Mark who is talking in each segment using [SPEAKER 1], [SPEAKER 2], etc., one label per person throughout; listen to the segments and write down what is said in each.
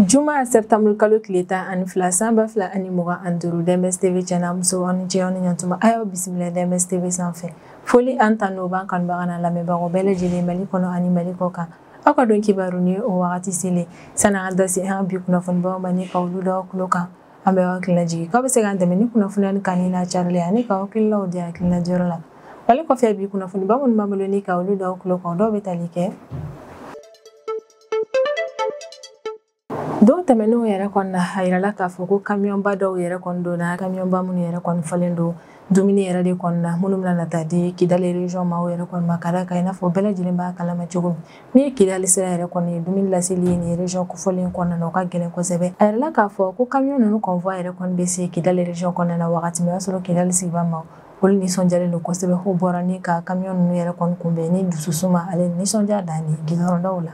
[SPEAKER 1] Juma septembre kalo tile 12 san 2025 DMS TV cɛna muso ani cɛ ni ɲantuma a y'aw bisimila DMS TV sanfɛ. Foli an tan n'o b'an kanubaga n'a lamɛnbagaw bɛɛ lajɛlen Mali kɔnɔ ani Mali kɔ kan. Aw ka don kibaru ni o wagati selen sanni an da se an bi kunnafonibaw ma ni ka olu da kulo kan. An bɛ aw hakilina jigin k'aw bɛ se k'an dɛmɛ ni kunnafoniya ni kanni n'a carili ani k'aw hakililaw di hakilina diyɔrɔ la. Wale kɔfɛ bi kunnafoniba minnu b'an bolo ni ka olu da kulo kan, dɔw bɛ tali kɛ don tɛmɛnenw yɛrɛ kɔni na, a yirala k'a fɔ ko kamiyɔnba dɔw yɛrɛ kɔni donna, kamiyɔnba minnu yɛrɛ kɔni falen don dumuni yɛrɛ de kɔni na, minnu bɛna na taa di Kidali région maaw yɛrɛ kɔni ma, ka d'a kan i n'a fɔ bɛɛ lajɛlen b'a kalama cogo min, min ye Kidali sira yɛrɛ kɔni ye, dumuni laseli ye nin région kofɔlen kɔnɔna na, o ka gɛlɛn kosɛbɛ. A yirala k'a fɔ ko kamiyɔn ninnu convoi yɛrɛ kɔni bɛ se Kidali région kɔnɔna na wagati min, o y'a sɔrɔ Kidali sigibaa ma olu nisɔndiyalen don kosɛbɛ, k'u bɔra ni ka kamiyɔn ninnu yɛrɛ kɔni kunbɛn ni dususuma ale nisɔndiya dan ni gidɔrɔndaw la.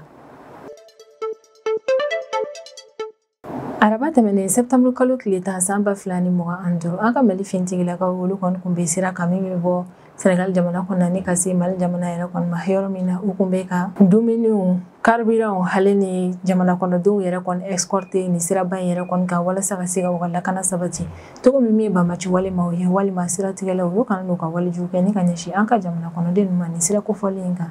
[SPEAKER 1] Araba tɛmɛnen septembre kalo tile 10 san 2025, an ka Mali finitigilakaw olu kɔni kun bɛ sira kan min bɛ bɔ Senegal jamana kɔnɔ ni ka se Mali jamana yɛrɛ kɔni ma, yɔrɔ min na u kun bɛ ka dumuniw, carburant ale ni jamana kɔnɔdenw yɛrɛ kɔni escorter ni siraba in yɛrɛ kɔni kan walasa ka se ka u ka lakana sabati cogo min ye banbaci walima ye walima siratigɛlaw olu kana n'u ka walejugu kɛ ni ka ɲɛsin an ka jamana kɔnɔden ninnu ma nin sira kofɔlen in kan.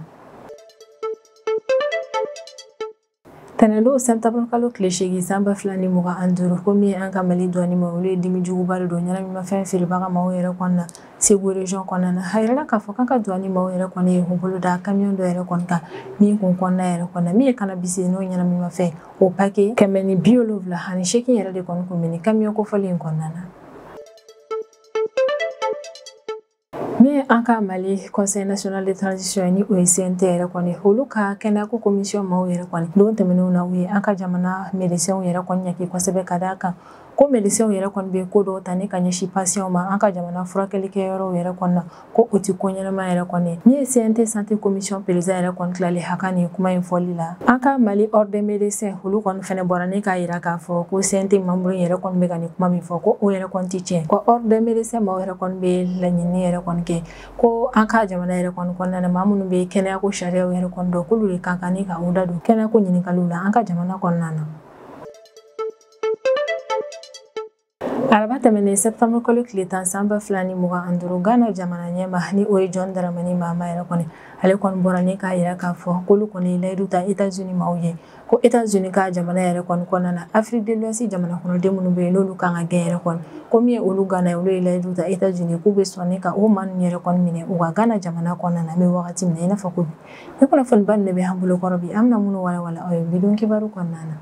[SPEAKER 1] Tɛnɛndon septembre kalo tile 8 san 2025, ko min an ka Mali dɔɔni ma, olu ye dimi juguba de don ɲɛnaminimafɛn feerebaga maaw yɛrɛ kɔni na Segu région kɔnɔna na. A yirala k'a fɔ k'an ka douane maaw yɛrɛ kɔni ye u bolo da camion dɔ yɛrɛ kɔni kan min kun kɔnɔna yɛrɛ kɔni na, min ye cannabis ye n'o ɲɛnaminimafɛn, o paquet 178 yɛrɛ de kɔni kun bɛ nin camion kofɔlen in kɔnɔna na. Min an ka Mali Conseil national de transition ni o ye CNT yɛrɛ kɔni, olu ka kɛnɛyako commission maaw yɛrɛ kɔni don tɛmɛnenw na, u ye an ka jamana médecins yɛrɛ kɔni ɲaki kosɛbɛ, ka d'a kan ko médecins yɛrɛ kɔni bɛ ko dɔw ta ni ka ɲɛsin patients ma an ka jamana furakɛlikɛyɔrɔw yɛrɛ kɔni na, ko o ti ko ɲɛnama yɛrɛ kɔni. Min ye CNT santé commission président yɛrɛ kɔni tilalen a ka nin kuma in fɔli la, an ka Mali ordre des médecins olu kɔni fɛnɛ bɔra ni k'a yira k'a fɔ ko CNT membre yɛrɛ kɔni bɛ ka nin kuma min fɔ, ko o yɛrɛ kɔni ti tiɲɛ, ko ordre des médecins maaw yɛrɛ kɔni bɛ laɲini yɛrɛ kɔni kɛ ko an ka jamana yɛrɛ kɔni kɔnɔna na, maa minnu bɛ kɛnɛyako sariyaw yɛrɛ kɔni dɔn, k'olu de kan ka ni ka u da don kɛnɛyako ɲininkaliw la an ka jamana kɔnɔna na. Araba tɛmɛnen septembre kalo tile 10 san 2025, Ghana jamana ɲɛma ni o ye John Dramani Mahama yɛrɛ kɔni, ale kɔni bɔra ni k'a yira k'a fɔ k'olu kɔni ye layidu ta États-Unis maaw ye, ko États-Unis ka jamana yɛrɛ kɔni kɔnɔna na, Afrique de l'Ouest jamana kɔnɔden minnu bɛ yen n'olu kan ka gɛn yɛrɛ kɔni, ko min ye olu Ghana ye, olu ye layidu ta États-Unis k'u bɛ sɔn ni ka o maa ninnu yɛrɛ kɔni minɛ u ka Ghana jamana kɔnɔna na. An bɛ wagati min na i n'a fɔ ko bi, ni kunnafoniba ninnu de bɛ an bolo kɔrɔ bi, an bɛna minnu walawala aw ye bi don kibaru kɔnɔna na.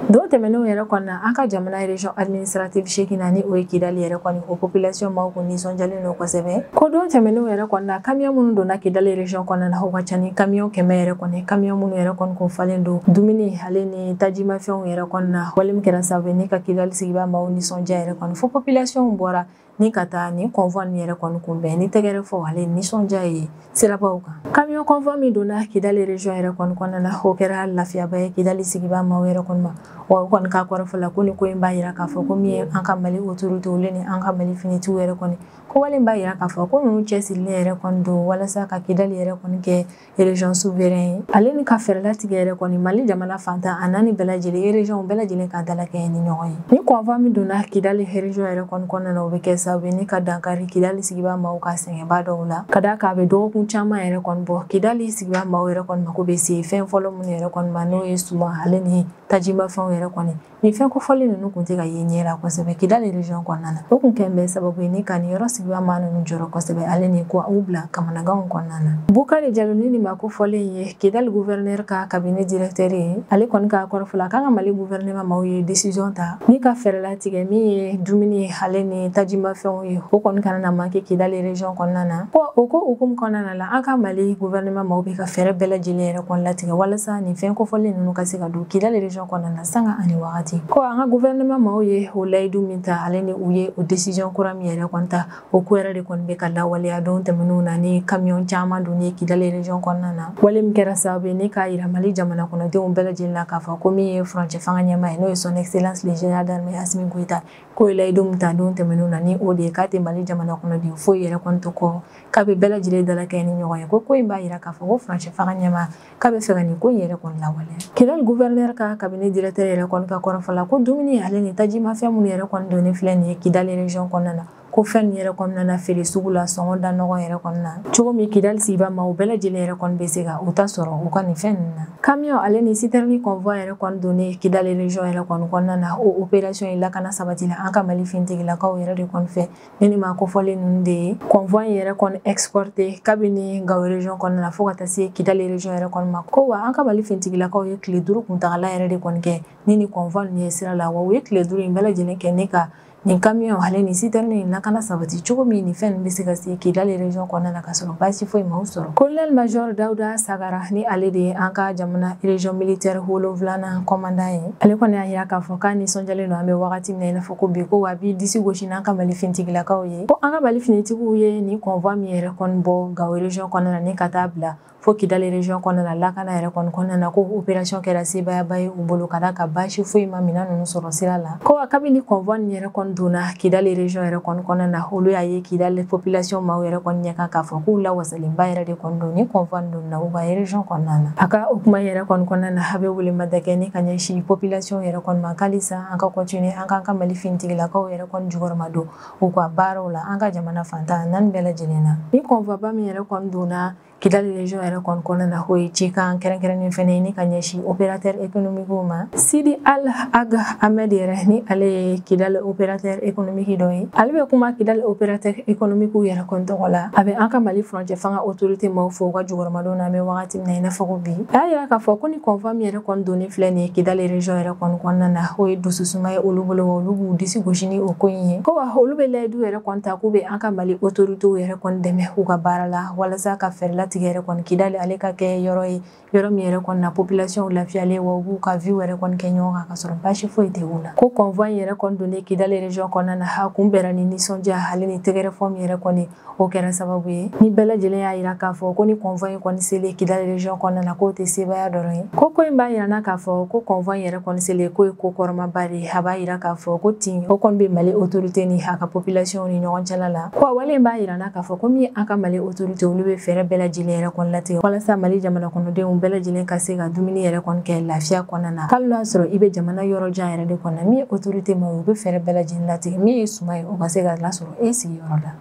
[SPEAKER 1] Don tɛmɛnenw yɛrɛ kɔni na, an ka jamana région administrative 8 na ni o ye Kidali yɛrɛ kɔni, o population maaw kun nisɔndiyalen don kosɛbɛ, ko don tɛmɛnenw yɛrɛ kɔni na, camion minnu donna Kidali région kɔnɔna na, o ka ca ni camion 100 yɛrɛ kɔni, camion minnu yɛrɛ kɔni kun falen don dumuni ale ni tajimafɛnw yɛrɛ kɔni na, wale min kɛra sababu ye ni ka Kidali sigibaa maaw nisɔndiya yɛrɛ kɔni, fo population bɔra ni ka taa ni convoi nin yɛrɛ kɔni kunbɛn ni tɛgɛrɛ fɔ ale nisɔndiya ye sirabaw kan. Camion convoi min donna Kidali région yɛrɛ kɔni kɔnɔna na, o kɛra lafiyaba ye Kidali sigibaa maaw yɛrɛ kɔni ma. Wa o kɔni ka kɔrɔfɔ la ko nin ko in b'a yira k'a fɔ ko min ye an ka Mali autorité olu ni an ka Mali finitigiw yɛrɛ kɔni, ko wale in b'a yira k'a fɔ ko ninnu cɛsirilen yɛrɛ kɔni don walasa ka Kidali yɛrɛ kɔni kɛ région souverain ye, ale ni ka fɛɛrɛ latigɛ yɛrɛ kɔni Mali jamana fantan a naani bɛɛ lajɛlen région bɛɛ lajɛlen ka dalakɛɲɛ ni ɲɔgɔn ye. Ni convoi min donna Kidali région yɛrɛ kɔni kɔnɔna na, o bɛ kɛ sababu ye ni ka dankari Kidali sigibaa maaw ka sɛgɛnba dɔw la, ka d'a kan a bɛ dɔgɔkun caman yɛrɛ kɔni bɔ. Kidali sigibaa maaw yɛrɛ kɔni mako bɛ se fɛn fɔlɔ minnu yɛrɛ kɔni ma, n'o ye suman ale ni tajimafɛnw yɛrɛ kɔni, nin fɛn kofɔlen ninnu kun tɛ ka ye ɲɛ la kosɛbɛ Kidali région kɔnɔna na. O kun kɛn bɛ sababu ye ni ka nin yɔrɔ sigibaa maa ninnu jɔrɔ kosɛbɛ, ale ni ko u bila kamanaganw kɔnɔna na. Bukari Jalo ni nin maa kofɔlen ye Kidali gouverneur ka cabinet directeur ye, ale kɔni ka kɔrɔfɔ la k'an ka Mali gouvernement maaw ye décision ta ni ka fɛɛrɛ latigɛ min ye dumuni ale ni tajimafɛnw ye, o kɔni kana na manquer Kidali région kɔnɔna na. Ko o ko hukumu kɔnɔna la, an ka Mali gouvernement maaw bɛ ka fɛɛrɛ bɛɛ lajɛlen yɛrɛ kɔni latigɛ walasa nin fɛn kofɔlen ninnu ka se ka don Kidali région kɔnɔna na sanga ani wagati. sabati. Ko an ka gouvernement maaw ye o layidu min ta ale ni u ye o décision kura min yɛrɛ kɔni ta, o ko yɛrɛ de kɔni bɛ ka lawaleya don tɛmɛnenw na ni camion caman donnen Kidali région kɔnɔna na. Wale min kɛra sababu ye ni k'a yira Mali jamana kɔnɔdenw bɛɛ lajɛlen na k'a fɔ ko min ye furancɛ fanga ɲɛmaa ye, n'o ye son excellence le général d'armée Assimi Goïta, k'o ye layidu min ta don tɛmɛnenw na ni o de ye k'a tɛ Mali jamana kɔnɔden foyi yɛrɛ kɔni to kɔ, k'a bɛ bɛɛ lajɛlen dalakɛɲɛ ni ɲɔgɔn ye. Ko in b'a yira k'a fɔ ko furancɛ fanga ɲɛmaa k'a bɛ fɛ ka nin ko in yɛrɛ kɔni lawaleya. Kidali gouverneur ka cabinet directeur yɛrɛ kɔni ka kɔrɔfɔ la, ko dumuni ale ni tajimafɛn minnu yɛrɛ kɔni donnen filɛ nin ye Kidali région kɔnɔna na, ko fɛn nin yɛrɛ kɔnɔna na feere sugu la sɔngɔ da nɔgɔn yɛrɛ kɔnɔna na cogo min Kidali sigiba maaw bɛɛ lajɛlen yɛrɛ kɔni bɛ se ka u ta sɔrɔ u ka nin fɛn ninnu na. Camion ale ni citerne convoi yɛrɛ kɔni donnen Kidali région yɛrɛ kɔni kɔnɔna na, o opération in lakana sabati la an ka Mali finitigilakaw yɛrɛ de kɔni fɛ. Ni maa kofɔlen ninnu de ye convoi in yɛrɛ kɔni escorté kabini Gao région kɔnɔna na fo ka taa se Kidali région yɛrɛ kɔni ma. Ko wa an ka Mali finitigilakaw ye tile 5 kuntagala yɛrɛ de kɔni kɛ ni convoi ninnu ye sira la, wa u ye tile 5 in bɛɛ lajɛlen kɛ ne ka nin camion ale ni citerne in lakana sabati cogo min ni fɛn bɛ se ka se Kidali région kɔnɔna na ka sɔrɔ baasi foyi ma u sɔrɔ. Colonel major Dawuda Sagara ni ale de ye an ka jamana région militaire 7nan commandant ye, ale kɔni y'a yira k'a fɔ k'a nisɔndiyalen don an bɛ wagati min na i n'a fɔ ko bi, ko wa bi disi gosi n'an ka Mali finitigilakaw ye, ko an ka Mali finitigiw ye nin convoi min yɛrɛ kɔni bɔ Gao région kɔnɔna na ni ka taa bila fo Kidali région kɔnɔna na lakana yɛrɛ kɔni kɔnɔna na, ko opération kɛra sebaayaba ye u bolo ka d'a kan baasi foyi ma minɛn ninnu sɔrɔ sira la. Ko wa kabini convoi nin yɛrɛ kɔni donna Kidali région yɛrɛ kɔni kɔnɔna na, olu y'a ye Kidali population maaw yɛrɛ kɔni ɲɛ kan k'a fɔ k'u lawasalenba yɛrɛ de kɔni don ni convoi nin donna u ka région kɔnɔna na. A ka o kuma yɛrɛ kɔni kɔnɔna na, a bɛ welemada kɛ ni ka ɲɛsin population yɛrɛ kɔni ma k'alisa an ka continuer an k'an ka Mali finitigilakaw yɛrɛ kɔni jukɔrɔma don u ka baaraw la an ka jamana fantan naani bɛɛ lajɛlen na. Ni convoi ba min yɛrɛ kɔni donna Kidali région yɛrɛ kɔni kɔnɔna na, o ye cikan kɛrɛnkɛrɛnnen fɛnɛ ye ni ka ɲɛsin opérateur économique ma. Sidi Al Ag Ahmed yɛrɛ ni ale ye Kidali opérateur économique dɔ ye, ale bɛ kuma Kidali opérateur économique yɛrɛ kɔni tɔgɔ la. A bɛ an ka Mali furancɛ fanga autorité maaw fo u ka jukɔrɔmadon na an bɛ wagati min na i n'a fɔ ko bi. A y'a yira k'a fɔ ko ni convoi min yɛrɛ kɔni donnen filɛ nin ye Kidali région yɛrɛ kɔni kɔnɔna na, o ye dususuma ye olu bolo, wa olu b'u disi gosi ni o ko in ye. Ko wa olu bɛ layidu yɛrɛ kɔni ta k'u bɛ an ka Mali autorité yɛrɛ kɔni dɛmɛ u ka baara la walasa ka fɛɛrɛ latigɛ yɛrɛ kɔni Kidali ale ka kɛ yɔrɔ ye, yɔrɔ min yɛrɛ kɔni na population lafiyalen, wa u b'u ka vie yɛrɛ kɔni kɛ ɲɔgɔn kan ka sɔrɔ baasi foyi tɛ u la. Ko convoi in yɛrɛ kɔni donnen Kidali région kɔnɔna na, a kun bɛnna ni nisɔndiya ale ni tɛgɛrɛfɔ min yɛrɛ kɔni o kɛra sababu ye ni bɛɛ lajɛlen y'a yira k'a fɔ ko ni convoi in kɔni selen Kidali région kɔnɔna na, k'o tɛ sebaaya dɔrɔn ye. Ko in b'a yira na k'a fɔ ko convoi in yɛrɛ kɔni selen k'o ye ko kɔrɔmaba de ye. A b'a yira k'a fɔ ko tin o kɔni bɛ Mali autorité ni a ka population ni ɲɔgɔn cɛla la. Ko a wale in b'a yira na k'a fɔ ko min an ka Mali autorité olu bɛ fɛɛrɛ bɛɛ lajɛlen yɛrɛ kɔni latigɛ walasa Mali jamana kɔnɔdenw bɛɛ lajɛlen ka se ka dumuni yɛrɛ kɔni kɛ lafiya kɔnɔna na, hali n'o y'a sɔrɔ i bɛ jamana yɔrɔ jan yɛrɛ de kɔnɔ. Min ye autorité ma ye, u bɛ fɛɛrɛ bɛɛ lajɛlen latigɛ min ye suma ye, o ka se ka lasɔrɔ e sigiyɔrɔ la.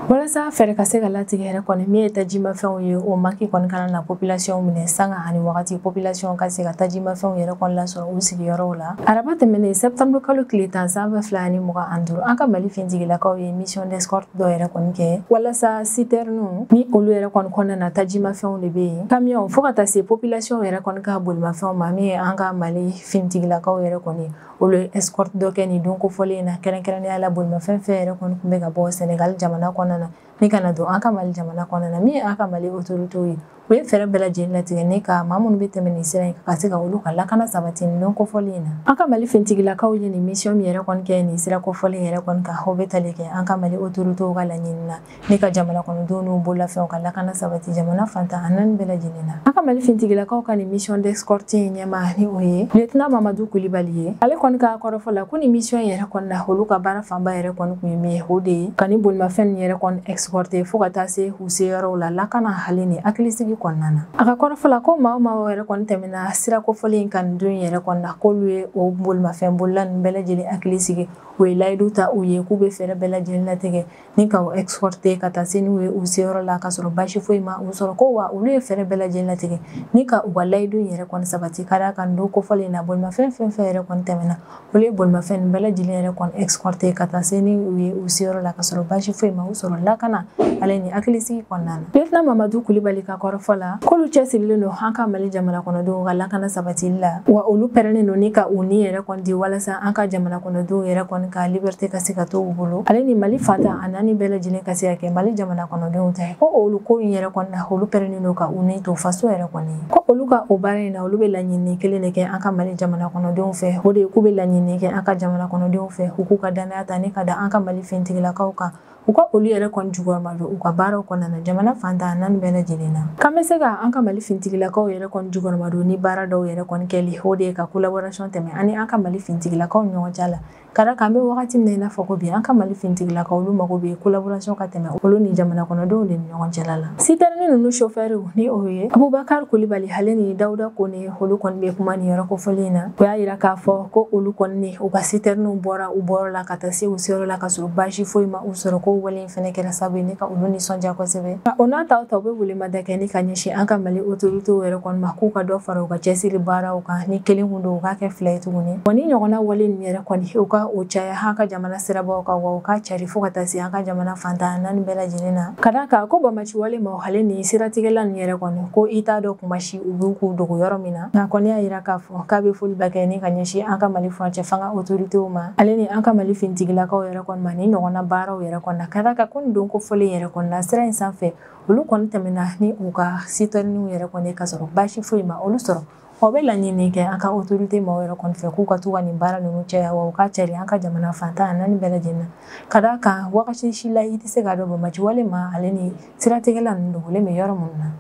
[SPEAKER 1] Walasa fɛɛrɛ ka se ka latigɛ yɛrɛ kɔni min ye tajimafɛnw ye, o manque kɔni kana na population minɛ sanga ani wagati, population ka se ka tajimafɛnw yɛrɛ kɔni lasɔrɔ u sigiyɔrɔw la. Araba tɛmɛnen septembre kalo tile 10 san 2025, an ka Mali finitigilakaw ye mission d'escorte dɔ yɛrɛ kɔni kɛ walasa citerne ni olu yɛrɛ kɔni kɔnɔna na tajimafɛnw de bɛ yen, camion fo ka taa se population yɛrɛ kɔni ka bolimafɛnw ma. Min ye an ka Mali finitigilakaw yɛrɛ kɔni olu ye escorte dɔ kɛ nin don kofɔlen in na, kɛrɛnkɛrɛnnenya la bolimafɛn fɛn yɛrɛ kɔni tun bɛ ka bɔ Senegal jamana kɔnɔna na ni kana don an ka Mali jamana kɔnɔna na. Min ye an ka Mali autorité ye, u ye fɛɛrɛ bɛɛ lajɛlen latigɛ ne ka maa minnu bɛ tɛmɛ nin sira in kan ka se ka olu ka lakana sabati nin don kofɔlen in na. An ka Mali finitigilakaw ye nin mission min yɛrɛ kɔni kɛ nin sira kofɔlen yɛrɛ kɔni kan, o bɛ tali kɛ an ka Mali autorité ka laɲini na ne ka jamana kɔnɔdenw n'u bololafɛnw ka lakana sabati jamana fantan a naani bɛɛ lajɛlen na. An ka Mali finitigilakaw ka nin mission d'escorte in ɲɛmaa ni o ye lieutenant Mamadu Kulibali ye, ale kɔni ka kɔrɔfɔ la ko nin mission yɛrɛ kɔni na, olu ka baara fanba yɛrɛ kɔni kun ye min ye, o de ye ka nin bolimafɛn nin yɛrɛ kɔni escorter fo ka taa se u seyɔrɔw la lakana hali ni hakilisigi kɔnɔna na. A ka kɔrɔfɔ la ko maa o maa yɛrɛ kɔni tɛmɛna sira kofɔlen in kan nin don yɛrɛ kɔni na, k'olu ye o bolimafɛn bolila ninnu bɛɛ lajɛlen hakili sigi, u ye layidu ta u ye k'u bɛ fɛɛrɛ bɛɛ lajɛlen latigɛ ni ka u escorter ka taa se n'u ye u seyɔrɔ la ka sɔrɔ baasi foyi ma u sɔrɔ. Ko wa olu ye fɛɛrɛ bɛɛ lajɛlen latigɛ ni ka u ka layidu yɛrɛ kɔni sabati ka d'a kan don kofɔlen in na, bolimafɛn fɛn fɛn yɛrɛ kɔni tɛmɛna olu ye bolimafɛn ninnu bɛɛ lajɛlen yɛrɛ kɔni escorter ka taa se n'u ye u seyɔrɔ la ka sɔrɔ baasi foyi ma u sɔrɔ lakana ale ni hakilisigi kɔnɔna na. Lieutenant Mamadu Kulibali ka kɔrɔfɔ la k'olu cɛsirilen don an ka Mali jamana kɔnɔdenw ka lakana sabatili la, wa olu pɛrɛnnen don ni ka u ni yɛrɛ kɔni di walasa an ka jamana kɔnɔdenw yɛrɛ kɔni kɔni ka liberté ka se ka to u bolo ale ni Mali fata a naani bɛɛ lajɛlen ka se ka kɛ Mali jamana kɔnɔdenw ta ye. Ko olu ko in yɛrɛ kɔni na olu pɛrɛnnen don ka u ni to faso yɛrɛ kɔni. Ko olu ka o baara in na olu bɛ laɲini kelen de kɛ an ka Mali jamana kɔnɔdenw fɛ, o de ye k'u bɛ laɲini kɛ an ka jamana kɔnɔdenw fɛ u k'u ka danaya ta ni ka da an ka Mali finitigilakaw kan, u ka olu yɛrɛ kɔni jukɔrɔma don u ka baaraw kɔnɔna na jamana fantan naani bɛɛ lajɛlen na. K'an bɛ se ka an ka Mali finitigilakaw yɛrɛ kɔni jukɔrɔma don ni baara dɔw yɛrɛ kɔni kɛli, o de ye ka collaboration tɛmɛ ani an ka Mali finitigilakaw ni ɲɔgɔn cɛ la. Ka d'a kan an bɛ wagati min na i n'a fɔ ko bi an ka Mali finitigilakaw olu mago bɛ collaboration ka tɛmɛ olu ni jamana kɔnɔdenw de ni ɲɔgɔn cɛla la. Citerne ninnu chauffeur ni o ye Abubakar Kulibali ale ni Dawuda Kone, olu kɔni bɛ kuma nin yɔrɔ kofɔlen in na. O y'a yira k'a fɔ ko olu kɔni u ka citerne bɔra u bɔrɔ la ka taa se u seyɔrɔ la ka sɔrɔ baasi foyi ma u sɔrɔ, ko wale in fɛnɛ kɛra sababu ye ne ka olu nisɔndiya kosɛbɛ. O n'a ta o ta u bɛ welemada kɛ ni ka ɲɛsin an ka Mali autorités yɛrɛ kɔni ma k'u ka dɔ fara u ka cɛsiri baaraw kan, ni kelen kun don u k'a kɛ fila ye tuguni. Wa ni ɲɔgɔnna wale ninnu yɛrɛ kɔni u ka o caya an ka jamana sirabaw kan, wa u ka cari fo ka taa se an ka jamana fantan naani bɛɛ lajɛlen na. Ka d'a kan ko bamaci wale ma ale ni siratigɛla ninnu yɛrɛ kɔni ko i t'a dɔn kuma si u b'u k'u dogo yɔrɔ min na. Nka kɔni y'a yira k'a fɔ k'a bɛ foliba kɛ ni ka ɲɛsin an ka Mali furancɛ fanga autorités ma ale ni an ka Mali finitigilakaw yɛrɛ kɔni ma ni ɲɔgɔnna baaraw yɛrɛ kɔni na. Ka d'a kan ko nin don ko fɔlen yɛrɛ kɔni na sira in sanfɛ olu kɔni tɛmɛna ni u ka citerne yɛrɛ kɔni ka sɔrɔ baasi foyi ma olu sɔrɔ. O bɛ laɲini kɛ an ka autorité maaw yɛrɛ kɔni fɛ k'u ka to ka nin baara ninnu caya, wa u ka cari an ka jamana fantan naani bɛɛ lajɛlen na. Ka d'a kan wagati si la i tɛ se k'a dɔn bamaci wale ma ale ni siratigɛla ninnu dogolen bɛ yɔrɔ minnu na.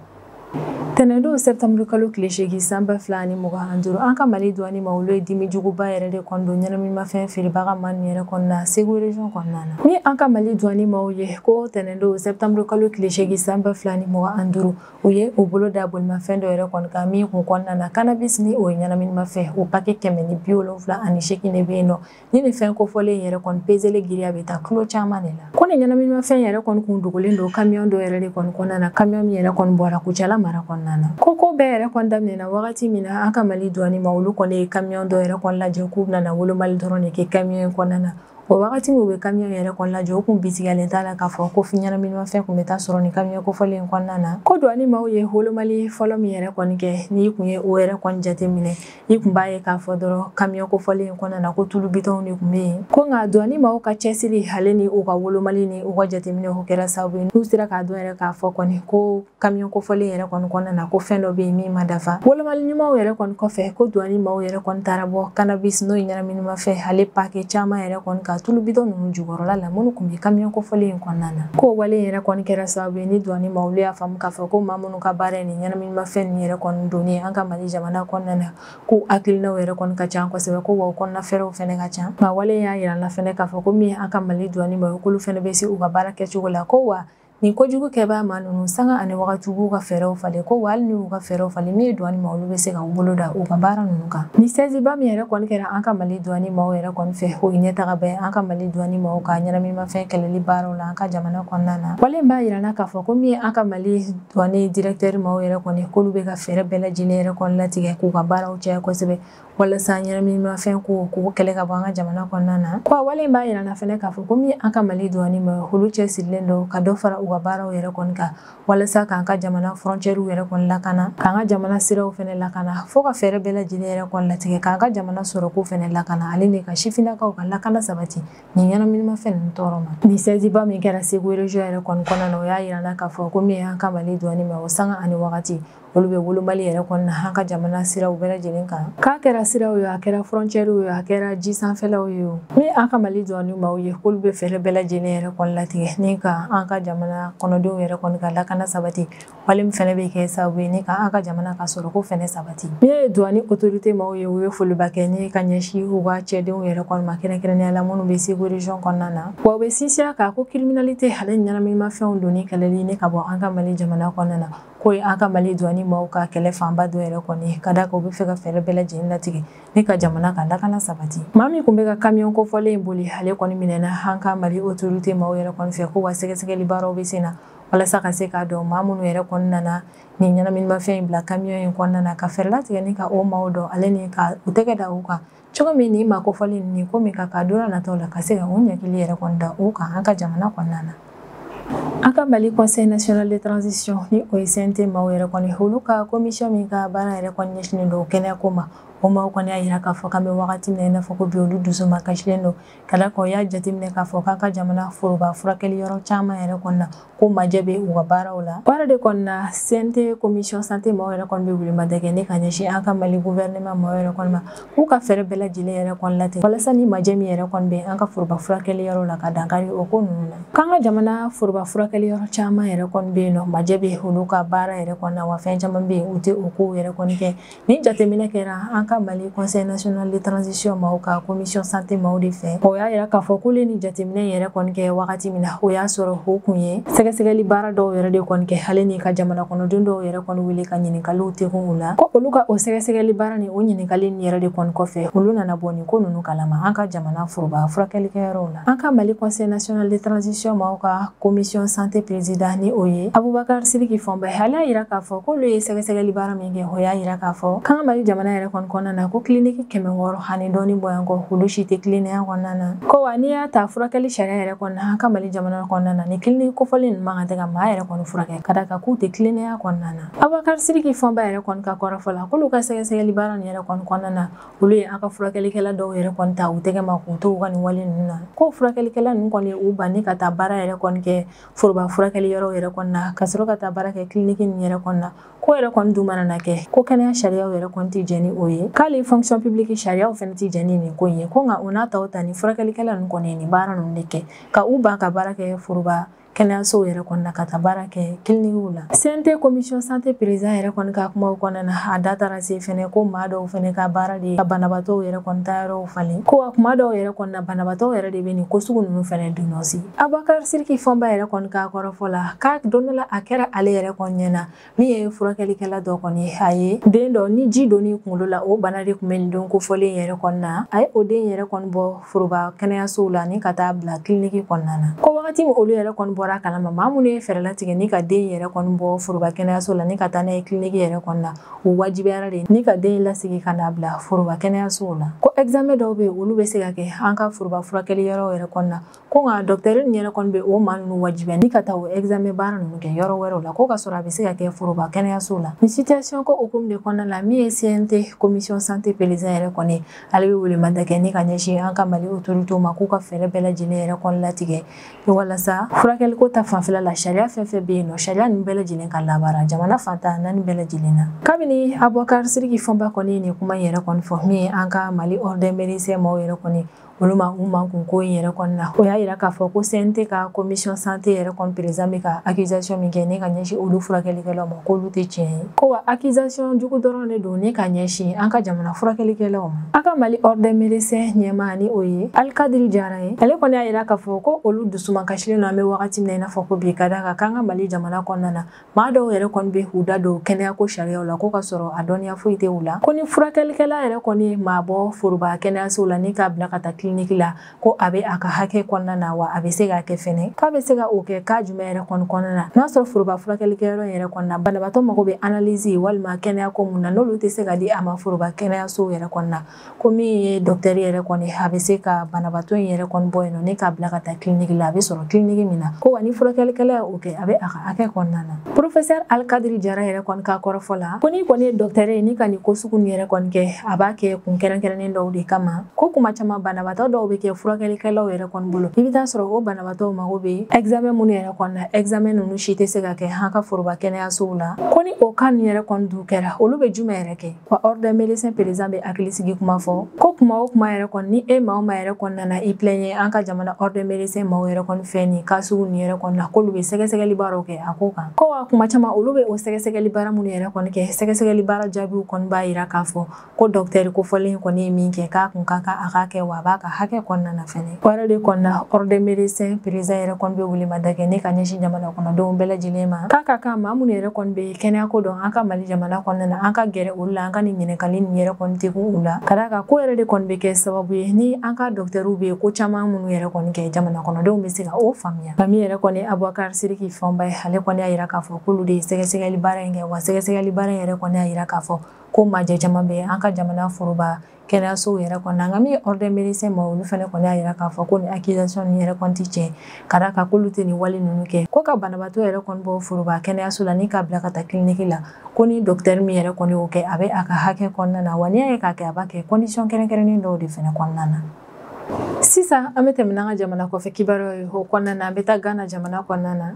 [SPEAKER 1] Tɛnɛndon septembre kalo tile 8 san 2025 an ka Mali douane ma olu ye dimi juguba yɛrɛ de kɔni don ɲɛnaminimafɛn feerebaga maa ninnu yɛrɛ kɔni na Segu région kɔnɔna na. Ni an ka Mali douane maaw ye ko tɛnɛndon septembre kalo tile 8 san 2025 u ye u bolo da bolimafɛn dɔ yɛrɛ kɔni kan min kun kɔnɔna na cannabis ni o ye ɲɛnaminimafɛn o paquet 178 de bɛ yen nɔ. Ni nin fɛn kofɔlen yɛrɛ kɔni peseli giriya bɛ taa kilo caman de la. Ko nin ɲɛnaminimafɛn yɛrɛ kɔni kun dogolen don camion dɔ yɛrɛ de kɔni kɔnɔna na, camion min yɛrɛ kɔni bɔra Kucala mara kɔnɔna na. Ko bɛɛ yɛrɛ kɔni daminɛna wagati min na an ka Mali douane ma olu kɔni ye camion dɔ yɛrɛ kɔni lajɛ k'u bɛna wolomali dɔrɔn de kɛ camion in kɔnɔna na. O wagati min u bɛ camion yɛrɛ kɔni lajɛ u kun bisigiyalen t'a la k'a fɔ ko ɲɛnaminimafɛn kun bɛ taa sɔrɔ nin camion kofɔlen in kɔnɔna na. Ko douane maaw ye wolomali fɔlɔ min yɛrɛ kɔni kɛ, n'i kun ye o yɛrɛ kɔni jateminɛ i kun b'a ye k'a fɔ dɔrɔn camion kofɔlen in kɔnɔna na ko tulu bitɔnw de kun bɛ yen. Ko nka douane maaw ka cɛsiri ale ni u ka wolomali ni u ka jateminɛ o kɛra sababu ye n'u sera k'a dɔn yɛrɛ k'a fɔ kɔni ko camion kofɔlen yɛrɛ kɔni kɔnɔna na ko fɛn dɔ bɛ yen min ma dafa. Wolomali ɲumanw yɛrɛ kɔni kɔfɛ ko douane maaw yɛrɛ kɔni taara bɔ cannabis n'o ye ɲɛnaminimafɛn ale paquet caman yɛrɛ kɔni ka tulu bitɔn ninnu jukɔrɔla la minnu kun bɛ camion kofɔlen in kɔnɔna na. Ko wale yɛrɛ kɔni kɛra sababu ye ni douane maaw olu y'a faamu k'a fɔ ko maa minnu ka baara ye nin ɲɛnaminimafɛn ninnu yɛrɛ kɔni donni an ka Mali jamana kɔnɔna na k'u hakilinaw yɛrɛ kɔni ka ca kosɛbɛ, ko wa u kɔnɔna fɛɛrɛw fɛnɛ ka ca. Nka wale y'a yira n na fɛnɛ k'a fɔ ko min an ka Mali douane maaw k'olu fɛnɛ bɛ se u ka baara kɛcogo la, ko wa nin kojugu kɛbaa maa ninnu sanga ani wagati b'u ka fɛɛrɛw falen, ko wa hali n'u ka fɛɛrɛw falen min ye douane maaw olu bɛ se ka u bolo da u ka baara ninnu kan. Ni sɛziba min yɛrɛ kɔni kɛra an ka Mali douane maaw yɛrɛ kɔni fɛ, o ye ɲɛtaga bɛ an ka Mali douane maaw ka ɲɛnaminimafɛn kɛlɛli baaraw la an ka jamana kɔnɔna na. Wale in b'a yira n na k'a fɔ ko min ye an ka Mali douane directeur maaw yɛrɛ kɔni k'olu bɛ ka fɛɛrɛ bɛɛ lajɛlen yɛrɛ kɔni latigɛ k'u ka baaraw caya kosɛbɛ walasa ɲɛnaminimafɛn ko k'o kɛlɛ ka bɔ an ka jamana kɔnɔna na. Ko wale in b'a yira n na fɛnɛ k'a fɔ ko min ye an ka Mali douane maaw olu cɛsirilen don ka dɔ fara u ka baaraw yɛrɛ kɔni kan walasa k'an ka jamana frontières yɛrɛ kɔni lakana, k'an ka jamana siraw fɛnɛ lakana, fo ka fɛɛrɛ bɛɛ lajɛlen yɛrɛ kɔni latigɛ k'an ka jamana sɔrɔko fɛnɛ lakana ale ni ka sifinnakaw ka lakana sabati nin ɲɛnaminimafɛn ninnu tɔɔrɔ ma. Nin sɛziba min kɛra Segu région yɛrɛ kɔni kɔnɔna na, o y'a yira n na k'a fɔ ko min ye an ka Mali douane ma o sanga ani wagati olu bɛ wolomali yɛrɛ kɔni na an ka jamana siraw bɛɛ lajɛlen kan. K'a kɛra siraw ye, a kɛra frontières ye, a kɛra ji sanfɛlaw ye, o min an ka Mali douane maaw ye k'olu bɛ fɛɛrɛ bɛɛ lajɛlen yɛrɛ kɔni latigɛ ni ka an ka jamana kɔnɔdenw yɛrɛ kɔni ka lakana sabati, wale min fɛnɛ bɛ kɛ sababu ye ni ka an ka jamana ka sɔrɔko fɛnɛ sabati. Min ye douane autorité maaw ye, u ye foliba kɛ ni ka ɲɛsin u ka cɛdenw yɛrɛ kɔni ma kɛrɛnkɛrɛnnenya la minnu bɛ Segu région kɔnɔna na. Wa u bɛ sinsin a kan ko criminalité ale ɲɛnaminimafɛnw donni kɛlɛli ni ka bɔ an ka Mali jamana kɔnɔna na, k'o ye an ka Mali douane maaw ka kɛlɛ fanba dɔ yɛrɛ kɔni ka d'a kan u bɛ fɛ ka fɛɛrɛ bɛɛ lajɛlen latigɛ ni ka jamana ka lakana sabati. Maa min kun bɛ ka camion kofɔlen in boli ale kɔni minɛna an ka Mali autorité maaw yɛrɛ kɔni fɛ ko wa sɛgɛsɛgɛli baaraw bɛ sen na walasa ka se k'a dɔn maa minnu yɛrɛ kɔni nana nin ɲɛnaminimafɛn in bila camion in kɔnɔna na, ka fɛɛrɛ latigɛ ni ka o maaw dɔn ale ni ka u tɛgɛ da u kan cogo min nin maa kofɔlen nin ko min ka kan don nataw la ka se ka o ɲɛkili yɛrɛ kɔni da u kan an ka jamana kɔnɔna na. An ka Mali Conseil national de transition ni o ye CNT maaw yɛrɛ kɔni olu ka commission min ka baara yɛrɛ kɔni ɲɛsinnen don kɛnɛyako ma, O maaw kɔni y'a yira k'a fɔ k'an bɛ wagati min na i n'a fɔ ko bi olu dusu ma kasilen don ka da kan o y'a jateminɛ k'a fɔ k'an ka jamana foroba furakɛli yɔrɔ caman yɛrɛ kɔni na ko majɛ bɛ u ka baaraw la. O yɛrɛ de kɔni na CNT commission santé maaw yɛrɛ kɔni bɛ wulimada kɛ ne ka ɲɛsin an ka Mali gouvernement maaw yɛrɛ kɔni ma k'u ka fɛɛrɛ bɛɛ lajɛlen yɛrɛ kɔni latigɛ walasa ni majɛ min yɛrɛ kɔni bɛ an ka foroba furakɛli yɔrɔ la ka dankari o ko ninnu na. K'an ka jamana foroba furakɛli yɔrɔ caman yɛrɛ kɔni bɛ yen nɔ majɛ bɛ olu ka baara yɛrɛ kɔni na wa fɛn caman bɛ yen u tɛ o kow yɛrɛ kɔni kɛ. Ni jateminɛ kɛra an ka Mali Conseil national de transition maaw ka commission santé maaw de fɛ. O y'a yira k'a fɔ k'olu ye nin jateminɛ yɛrɛ kɔni kɛ wagati min na o y'a sɔrɔ o kun ye sɛgɛsɛgɛli baara dɔw yɛrɛ de kɔni kɛ hali ni ka jamana kɔnɔden dɔw yɛrɛ kɔni wele ka ɲininkaliw tɛkun u la ko olu ka o sɛgɛsɛgɛli baara ni o ɲininkali nin yɛrɛ de kɔni kɔfɛ olu nana bɔ nin ko ninnu kalama an ka jamana foroba furakɛlikɛyɔrɔw la. An ka Mali Conseil national de transition maaw ka commission santé président ni o ye Abubakar Sidiki Fɔnba ale y'a yira k'a fɔ k'olu ye sɛgɛsɛgɛli baara min kɛ o y'a yira k'a fɔ k'an ka Mali jamana yɛrɛ kɔni kɔnɔna na ko kiliniki 600 ani dɔɔni bɔɲɔgɔn olu si tɛ tilennenya kɔnɔna na. Ko wa n'i y'a ta furakɛli sariya yɛrɛ kɔnɔna an ka Mali jamana kɔnɔna na ni kiliniki kofɔlen ninnu man kan tɛ ka maa yɛrɛ kɔni furakɛ ka da kan k'u tɛ tilennenya kɔnɔna na. Abubakar Sidiki Fɔnba yɛrɛ kɔni ka kɔrɔfɔ la k'olu ka sɛgɛsɛgɛli baara nin yɛrɛ kɔni kɔnɔna na olu ye an ka furakɛlikɛla dɔw yɛrɛ kɔni ta u tɛgɛ ma k'u to u ka nin wale ninnu na. Ko furakɛlikɛla ninnu kɔni u ban ni ka taa baara yɛrɛ kɔni kɛ foroba furakɛli yɔrɔw yɛrɛ kɔni na ka sɔrɔ ka taa baara kɛ kiliniki nin yɛrɛ kɔni na. Ko yɛrɛ kɔni dun mana na kɛ ko kɛnɛya sariyaw yɛrɛ kɔni tɛ jɛn ni o ye k'ale fonction publique sariyaw fɛnɛ tɛ jɛn ni nin ko in ye ko nka o n'a taw ta ni furakɛlikɛla ninnu kɔni ye nin baara ninnu de kɛ ka u ban ka baara kɛ foroba kɛnɛyasow yɛrɛ kɔni na ka taa baara kɛ kilinikiw la. CNT commission santé président yɛrɛ kɔni ka kumaw kɔnɔna na a da taara se fɛnɛ ko maa dɔw fɛnɛ ka baara de ka banabaatɔw yɛrɛ kɔni taayɔrɔw falen ko wa kuma dɔw yɛrɛ kɔni na banabaatɔw yɛrɛ de bɛ nin ko sugu ninnu fɛnɛ dénoncer. Abubakar Sidiki Fɔnba yɛrɛ kɔni ka kɔrɔfɔ la k'a don dɔ la a kɛra ale yɛrɛ kɔni ɲɛna min ye furakɛlikɛla dɔ kɔni ye a ye den dɔ ni ji donni kunkolo la o bana de tun bɛ nin don kofɔlen yɛrɛ kɔni na a ye o den yɛrɛ kɔni bɔ foroba kɛnɛyasow la ni ka taa bila kiliniki kɔnɔna na. Ko wagati min olu yɛrɛ kɔni bɔra kalama maa minnu ye fɛɛrɛ latigɛ ni ka den yɛrɛ kɔni bɔ foroba kɛnɛyaso la ni ka taa n'a ye kiliniki yɛrɛ kɔni na u wajibiyara de ni ka den lasigi ka n'a bila foroba kɛnɛyasow la. Ko examen dɔw bɛ yen olu bɛ se ka kɛ an ka foroba furakɛli yɔrɔw yɛrɛ kɔni na ko nka dɔkitɛri nin yɛrɛ kɔni bɛ o maa ninnu wajibiya ni ka taa o examen baara ninnu kɛ yɔrɔ wɛrɛw la ko ka sɔrɔ a bɛ se ka kɛ foroba kɛnɛyaso la. Nin situation ko hukumu de kɔnɔna la min ye CNT commission santé président yɛrɛ kɔni ale bɛ welemada kɛ ni ka ɲɛsin an ka Mali autorités ma k'u ka fɛɛrɛ bɛɛ lajɛlen yɛrɛ kɔni latigɛ walasa furakɛliko ta fanfɛla la sariya fɛn fɛn bɛ yen nɔ sariya ninnu bɛɛ lajɛlen ka labaara jamana fantan naani bɛɛ lajɛlen na. Kabini Abubakar Sidiki Fɔnba kɔni ye nin kuma in yɛrɛ kɔni fɔ min ye an ka Mali ordre des médecins maaw yɛrɛ kɔni olu ma u mankun ko in yɛrɛ kɔni na o y'a yira k'a fɔ ko CNT ka commission santé yɛrɛ kɔni président bɛ ka accusation min kɛ ne ka ɲɛsin olu furakɛlikɛlaw ma k'olu tɛ tiɲɛ ye ko wa accusation jugu dɔrɔn de don ne ka ɲɛsin an ka jamana furakɛlikɛlaw ma. An ka Mali ordre des médecins ɲɛmaa ni o ye Alikadiri Jara ye ale kɔni y'a yira k'a fɔ ko olu dusumakasilen don an bɛ wagati min na i n'a fɔ ko bi ka d'a kan k'an ka Mali jamana kɔnɔna na maa dɔw yɛrɛ kɔni bɛ k'u da don kɛnɛyako sariyaw la ko ka sɔrɔ a dɔnniya foyi tɛ u la ko ni furakɛlikɛla yɛrɛ kɔni ye maa bɔ foroba kɛnɛyasow la ni k'a bila ka taa kiliniki la ko a bɛ a ka hakɛ kɔnɔna na wa a bɛ se k'a kɛ fɛnɛ k'a bɛ se ka o kɛ k'a jumɛn yɛrɛ kɔni kɔnɔna na n'a sɔrɔ foroba furakɛlikɛyɔrɔ yɛrɛ kɔnɔna na banabaatɔ mago bɛ analyse walima kɛnɛya ko mun na n'olu tɛ se ka di a ma foroba kɛnɛyasow yɛrɛ kɔnɔna na ko min ye dɔkitɛri yɛrɛ kɔni a bɛ se ka banabaatɔ in yɛrɛ kɔni bɔ yen nɔ ni k'a bila ka taa kiliniki la a bɛ sɔrɔ kiliniki min na ko wa ni furakɛlikɛla ye o kɛ a bɛ a ka hakɛ kɔnɔna na. Professeur Alikadiri Jara yɛrɛ kɔni ka kɔrɔfɔ la ko n'i kɔni ye dɔkitɛri ye ni ka nin ko sugu nin yɛrɛ kɔni kɛ a b'a kɛ kun kɛrɛnkɛrɛnnen dɔw de kama ko kuma caman banabaatɔ dɔw bɛ kɛ furakɛlikɛlaw yɛrɛ kɔni bolo i bɛ taa sɔrɔ o banabaatɔw mago bɛ examen minnu yɛrɛ kɔni na examen ninnu si tɛ se ka kɛ an ka foroba kɛnɛyasow la ko ni o cas ninnu yɛrɛ kɔni dun kɛra olu bɛ jumɛn yɛrɛ kɛ wa ordre des médecins président bɛ hakili sigi kuma fɔ ko kuma o kuma yɛrɛ kɔni ni e maa o maa yɛrɛ kɔni nana i plaigner an ka jamana ordre des médecins maaw yɛrɛ kɔni fɛ nin cas sugu ninnu yɛrɛ kɔni na k'olu bɛ sɛgɛsɛgɛli baaraw kɛ a ko kan ko wa kuma caman olu bɛ o sɛgɛsɛgɛli baara minnu yɛrɛ kɔni kɛ sɛgɛsɛgɛli baara jaabiw kɔni b'a yira k'a fɔ ko dɔkitɛri kofɔlen kɔni ye min kɛ k'a kun ka kan a k'a kɛ wa a b'a ka hakɛ kɔnɔna na fɛnɛ. O yɛrɛ de kɔni na ordre des médecins président yɛrɛ kɔni bɛ welemada kɛ ne ka ɲɛsin jamana kɔnɔdenw bɛɛ lajɛlen ma k'a ka kan maa minnu yɛrɛ kɔni bɛ kɛnɛyako dɔn an ka Mali jamana kɔnɔna na an ka gɛrɛ olu la an ka nin ɲininkali nin yɛrɛ kɔni tɛkun u la ka d'a kan ko yɛrɛ de kɔni bɛ kɛ sababu ye ni an ka dɔkitɛriw bɛ ko caman minnu yɛrɛ kɔni kɛ jamana kɔnɔdenw bɛ se ka o faamuya. Nka min yɛrɛ yɛrɛ kɔni Abubakar Sidiki Fɔnba ye, ale kɔni y'a jira k'a fɔ k'olu de ye sɛgɛsɛgɛli baara in kɛ, wa sɛgɛsɛgɛli baara in yɛrɛ kɔni y'a jira k'a fɔ ko majɛ caman bɛ an ka jamana foroba kɛnɛyasow yɛrɛ kɔnɔ. Nka min ye ordre médecin ma, olu fana kɔni y'a jira k'a fɔ ko ni accusation nin yɛrɛ kɔni tɛ tiɲɛ, ka d'a kan k'olu tɛ nin wale ninnu kɛ, ko ka banabaatɔ yɛrɛ kɔni bɔ foroba kɛnɛyaso la ni k'a bila ka taa clinique la, ko ni docteur min yɛrɛ kɔni y'o kɛ, a bɛ a ka hakɛ kɔnɔna na, wa n'i y'a ye k'a kɛ, a b'a kɛ condition kɛrɛnkɛrɛnnen dɔw de fana kɔnɔna na. Sisan an bɛ tɛmɛ n'an ka jamana kɔfɛ kibaruyaw ye. O kɔnɔna na, an bɛ taa Ghana jamana kɔnɔna na.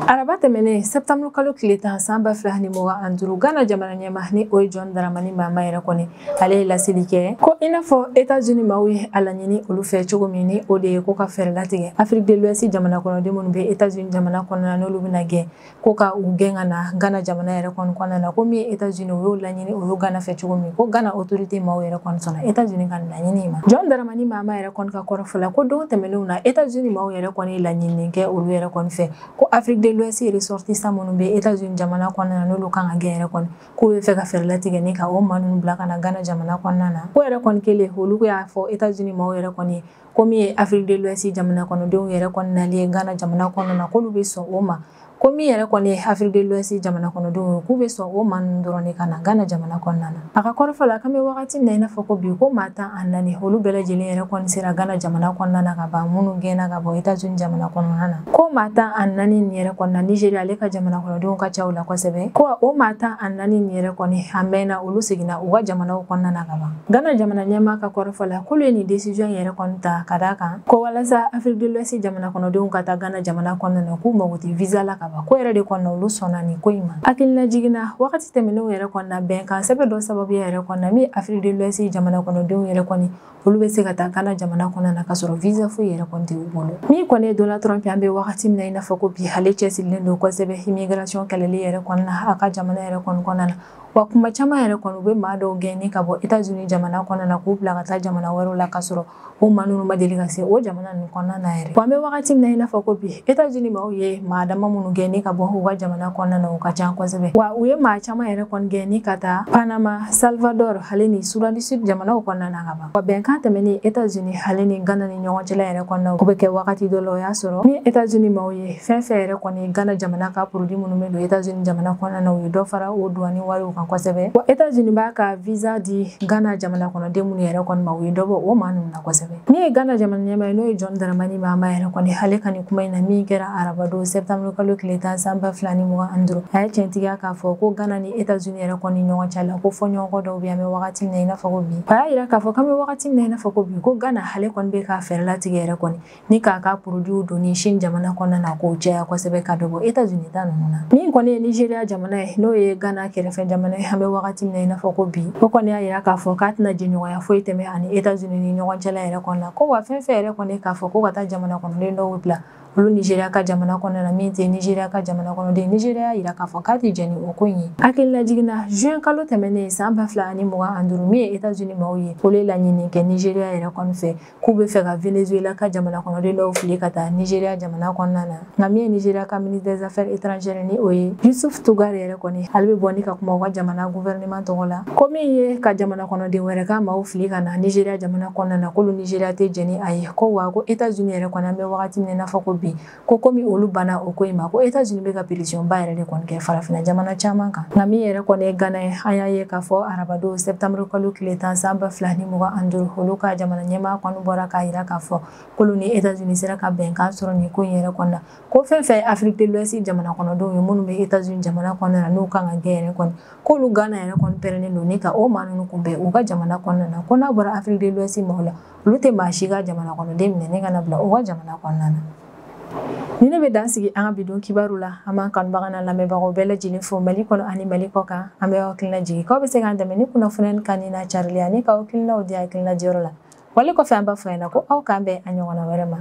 [SPEAKER 1] Araba tɛmɛnen septembre kalo tile 10 san 2025, Ghana jamana ɲɛmaa ni o ye John Dramani Mahama yɛrɛ kɔni, ale ye laseli kɛ ko i n'a fɔ États-Unis maaw ye a laɲini olu fɛ cogo min, ni o de ye ko ka fɛɛrɛ latigɛ Afrique de l'Ouest jamana kɔnɔden minnu bɛ États-Unis jamana kɔnɔna na, n'olu bɛna gɛn, ko ka u gɛn ka na Ghana jamana yɛrɛ kɔni kɔnɔna na, ko min ye États-Unis u y'o laɲini olu Ghana fɛ cogo min, ko Ghana autorité maaw yɛrɛ kɔni sɔnna États-Unis ka laɲini ma. John Dramani Mahama yɛrɛ kɔni ka kɔrɔfɔ la, ko don tɛmɛnenw na États-Unis maaw yɛrɛ kɔni ye laɲini kɛ olu yɛrɛ kɔni fɛ, ko Afrique de l'Ouest ressortissants minnu bɛ États-Unis jamana kɔnɔna na, n'olu kan ka gɛn yɛrɛ kɔni, k'u bɛ fɛ ka fɛɛrɛ latigɛ ni ka o maa ninnu bila ka na Ghana jamana kɔnɔna na. Ko yɛrɛ kɔni kɛlen, olu y'a fɔ États-Unis maaw yɛrɛ kɔni ko min ye Afrique de l'Ouest jamana kɔnɔdenw yɛrɛ kɔni nali ye Ghana jamana kɔnɔna na, k'olu bɛ sɔn o ma, ko min yɛrɛ kɔni ye Afrique de l'Ouest jamana kɔnɔdenw ye, k'u bɛ sɔn o maa ninnu dɔrɔn de ka na Ghana jamana kɔnɔna na. A ka kɔrɔfɔ la, k'an bɛ wagati min na i n'a fɔ ko bi, ko maa 14 olu bɛɛ lajɛlen yɛrɛ kɔni sera Ghana jamana kɔnɔna na ka ban, minnu gɛnna ka bɔ États-Unis jamana kɔnɔna na. Ko maa 14 nin yɛrɛ kɔni na, Nigeria ale ka jamana kɔnɔdenw ka ca o la kosɛbɛ. Ko o maa 14 nin yɛrɛ kɔni a mɛnna, olu seginna u ka jamanaw kɔnɔna na ka ban. Ghana jamana ɲɛmaa ka kɔrɔfɔ la, k'olu ye nin décision yɛrɛ kɔni ta ka d'a kan ko walasa Afrique de l'Ouest jamana kɔnɔdenw ka taa Ghana jamana kɔnɔna na, k'u mago tɛ visa la ka ban. Ko yɛrɛ de kɔnɔna olu sɔnna nin ko in ma. Hakilina jiginna wagati tɛmɛnenw yɛrɛ kɔnɔna, bɛnkan sɛbɛn dɔ sababuya yɛrɛ kɔnɔna, min Afrique de l'Ouest jamana kɔnɔdenw yɛrɛ kɔni olu bɛ se ka taa Ghana jamana kɔnɔna na ka sɔrɔ visa foyi yɛrɛ kɔni tɛ u bolo. Min kɔni ye Donald Trump, an bɛ wagati min na i n'a fɔ ko bi, ale cɛsirilen don kosɛbɛ immigration kɛlɛli yɛrɛ kɔnɔna a ka jamana yɛrɛ kɔni kɔnɔna na. Wa kuma caman yɛrɛ kɔni, u bɛ maa dɔw gɛn ni ka bɔ États-Unis jamana kɔnɔna na k'u bila ka taa jamana wɛrɛw la, ka sɔrɔ o maa ninnu ma deli ka se o jamana ninnu kɔnɔna na yɛrɛ. Wa an bɛ wagati min na i n'a fɔ ko bi, États-Unis maaw ye maa dama minnu gɛn ni ka bɔ u ka jamana kɔnɔna na, o ka ca kosɛbɛ. Wa u ye maa caman yɛrɛ kɔni gɛn ni ka taa Panama, Salvador ale ni Soudan du Sud jamanaw kɔnɔna na ka ban. Wa bɛnkan tɛmɛnen États-Unis ale ni Ghana ni ɲɔgɔn cɛla yɛrɛ kɔnɔna, o bɛ kɛ wagati dɔ la, o y'a sɔrɔ min États-Unis maaw ye fɛn fɛn yɛrɛ kɔni Ghana jamana ka produit minnu bɛ don États-Unis jamana kɔnɔna na, u ye dɔ fara o douane wariw kan kosɛbɛ. Wa États-Unis b'a ka visa di Ghana jamana kɔnɔden minnu yɛrɛ kɔni ma, u ye dɔ bɔ o maa ninnu na kosɛbɛ. Min ye Ghana jamana ɲɛmaa ye, n'o ye John Dramani Mahama yɛrɛ kɔni, ale ka nin kuma in na min kɛra arabadon septembre kalo tile 10 san 2025, a ye tiɲɛtigiya k'a fɔ ko Ghana ni États-Unis yɛrɛ kɔni ɲɔgɔn cɛ la, ko fɔɲɔgɔnkɔ dɔw bɛ, an bɛ wagati min na i n'a fɔ ko bi. A y'a jira k'a fɔ k'an bɛ wagati min na i n'a fɔ ko bi, ko Ghana ale kɔni bɛ k'a fɛɛrɛ latigɛ yɛrɛ kɔni ni k'a ka produit don ni Chine jamana kɔnɔna na, k'o caya kosɛbɛ ka dɔ bɔ États-Unis ta ninnu na. Min kɔni ye Nigeria jamana ye, n'o ye Ghana kɛrɛfɛ jamana ye, an bɛ wagati min na i n'a fɔ ko bi, o kɔni y'a jira k'a fɔ k'a tɛna jɛɲɔgɔnya foyi tɛmɛ ani États-Unis ni ɲɔgɔn cɛla yɛrɛ kɔnɔna na, ko wa fɛn fɛn yɛrɛ kɔni k'a fɔ ko ka taa jamana kɔnɔden dɔw bila olu Nigeria ka jamana kɔnɔna na, min tɛ Nigeria ka jamana kɔnɔden, Nigeria y'a jira k'a fɔ k'a tɛ jɛn ni o ko in ye. Hakilina jiginna juin kalo tɛmɛnen san 2025, min ye États-Unis maaw ye, olu ye laɲini kɛ Nigeria yɛrɛ kɔni fɛ k'u bɛ fɛ ka Venezuela ka jamana kɔnɔden dɔw fili ka taa Nigeria jamana kɔnɔna na. Nka min ye Nigeria ka ministre des affaires étrangères ni o ye Yusuf Tugar yɛrɛ kɔni, ale bɛ bɔ ni ka kuma u ka jamana gouvernement tɔgɔ la, ko min ye ka jamana kɔnɔden wɛrɛ ka maaw fili ka na Nigeria jamana kɔnɔna na, k'olu Nigeria tɛ jɛn ni a ye. Ko wa ko États-Unis yɛrɛ kɔni, an bɛ wagati min na i n'a fɔ ko bi, ko komi olu banna o ko in ma, ko États-Unis bɛ ka pression ba yɛrɛ de kɔni kɛ farafinna jamana caman kan. Nka min yɛrɛ kɔni ye Ghana ye, an y'a ye k'a fɔ arabadon septembre kalo tile 10 san 2025, olu ka jamana ɲɛmaa kɔni bɔra k'a jira k'a fɔ k'olu ni États-Unis sera ka bɛnkan sɔrɔ nin ko in yɛrɛ kɔnɔna, ko fɛn fɛn Afrique de l'Ouest jamana kɔnɔdenw ye minnu bɛ États-Unis jamana kɔnɔna na, n'u kan ka gɛn yɛrɛ kɔni, k'olu Ghana yɛrɛ kɔni pɛrɛnnen don ni ka o maa ninnu kunbɛn u ka jamana kɔnɔna na, ko n'a bɔra Afrique de l'Ouest maaw la, olu tɛ maa si ka jamana kɔnɔden minɛ ni ka na bila u ka jamana kɔnɔna na. Ni ne bɛ dan sigi an ka bi don kibaru la, an b'an kanubaga n'an lamɛnbagaw bɛɛ lajɛlen fo Mali kɔnɔ ani Mali kɔ kan. An bɛ aw hakilina jigin k'aw bɛ se k'an dɛmɛ ni kunnafoniya kan ni n'a carili ani k'aw hakilinaw di hakilina diyɔrɔ la. Wale kɔfɛ, an b'a fɔ ɲɛna ko aw k'an bɛn a ɲɔgɔnna wɛrɛ ma.